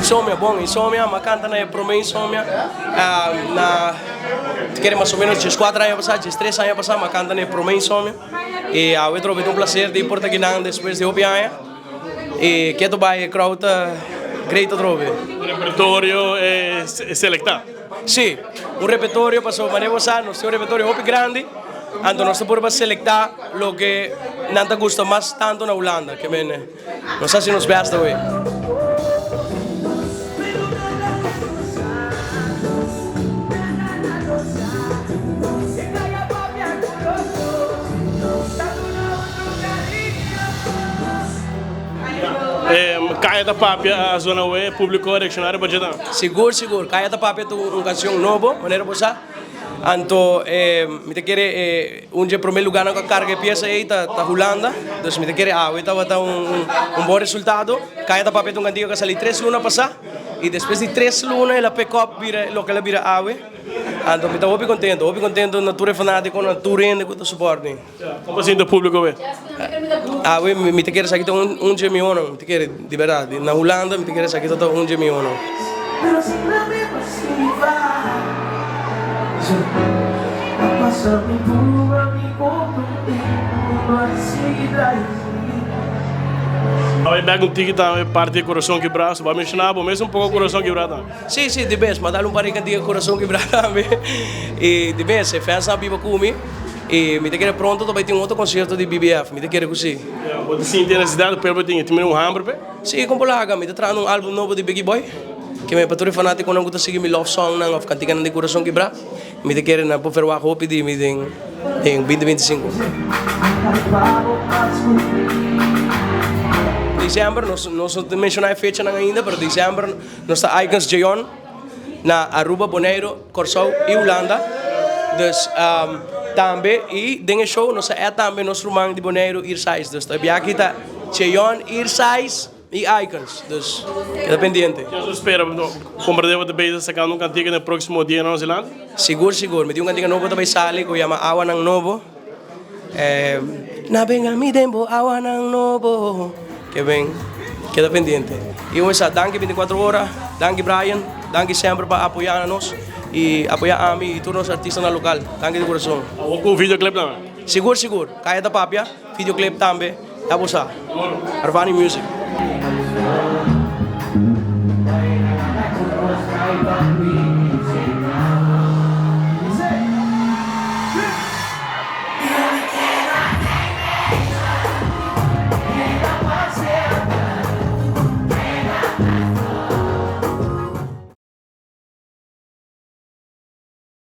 Insomnia, bon, Insomnia, m'a kanta na e promé Insomnia na ta kere mas o menos dieskuater aña pasá, diestres aña pasá m'a kanta na e promé Insomnia i awe trobe ta un plaser di por ta kinan despues di hopi aña i ketu bai e crowd ta great atrobe. Un repertorio selektá. Sí, un repertorio pasobra manera bo sa nos tin un repertorio hopi grandi anto nos ta purba selektá loke nan ta gusta mas tantu na Hulanda ke men nos hasi nos bèst awe. Kaya ta papia a zona awe, publico a reacciona riba dje ta? Sigur sigur, Kaya ta papia ta un cancion nobo, manera bo sa. Anto mi ta kere e un dje prome lugarnan cu a carga e pieza ey ta Hulanda, dus mi ta kere awe tabata un bon resultado. Kaya ta papia ta un cantica cu a sali tres luna pasa y despues di tres luna el a pick up bira loke el a bira awe. Anto mi ta hopi contento, hopi contento na tur e fanaticonan, na tur hende cu ta support mi. Kon pa sinti públiko we? Awe mi ta kere esaki ta un dje mihónan, mi ta kere di bèrdat. Na Hulanda mi ta kere esaki ta ta un dje mihónan. Awe bèk un tiki tambe parti di Corazón Kibrá. So bo a menshoná bo mes un poko Corazón Kibrá tambe. Sí, sí, di bes. Mi a dal un par di kantiga Corazón Kibrá tambe. I di bes e fans nan a biba ku mi. I mi ta kere pronto ta bai tin un otro concierto di BBF, mi ta kere ku si. Ya, bo ta sinti e necesidad ku pueblo tin e tin mira un hamber p'e? Si, kon por laga, mi ta trahando un album nobo di Biggie Boy, ke mi pa tur e fanaticonan ku ta sigui mi love songnan of kantikanan di kurason kibrá, mi ta kere nan por verwagt hopi di mi den den binti 25. December, nos nos no ta menciona e fechanan ainda, pero december nos ta Icons Jeon na Aruba, Boneiru. Kòrsou i Hulanda. Dus tambe i den e show nos a add tambe nos ruman di Boneiru Irsais. Dus ta bia aki ta Cheyon, Irsais i Icons. Dus keda pendiente. Nos ta spera komprende bo ta bezig sakando un kantika den próksimo dianan nos dilanti? Sigur sigur. Mi tin un kantika nobo ta bai sali ku yama Awanan Nobo. Na benga mi den bo awanan nobo. Ke ben keda pendiente. Y un esa danki 24 ora, danki Brian, danki semper pa apoya na nos y apoya ami y tur nos artistanan local. Danki di corazon. Awor cu videoclip tambe? Sigur sigur, Caya ta papia, videoclip tambe, ya bo sa. Arvani Music.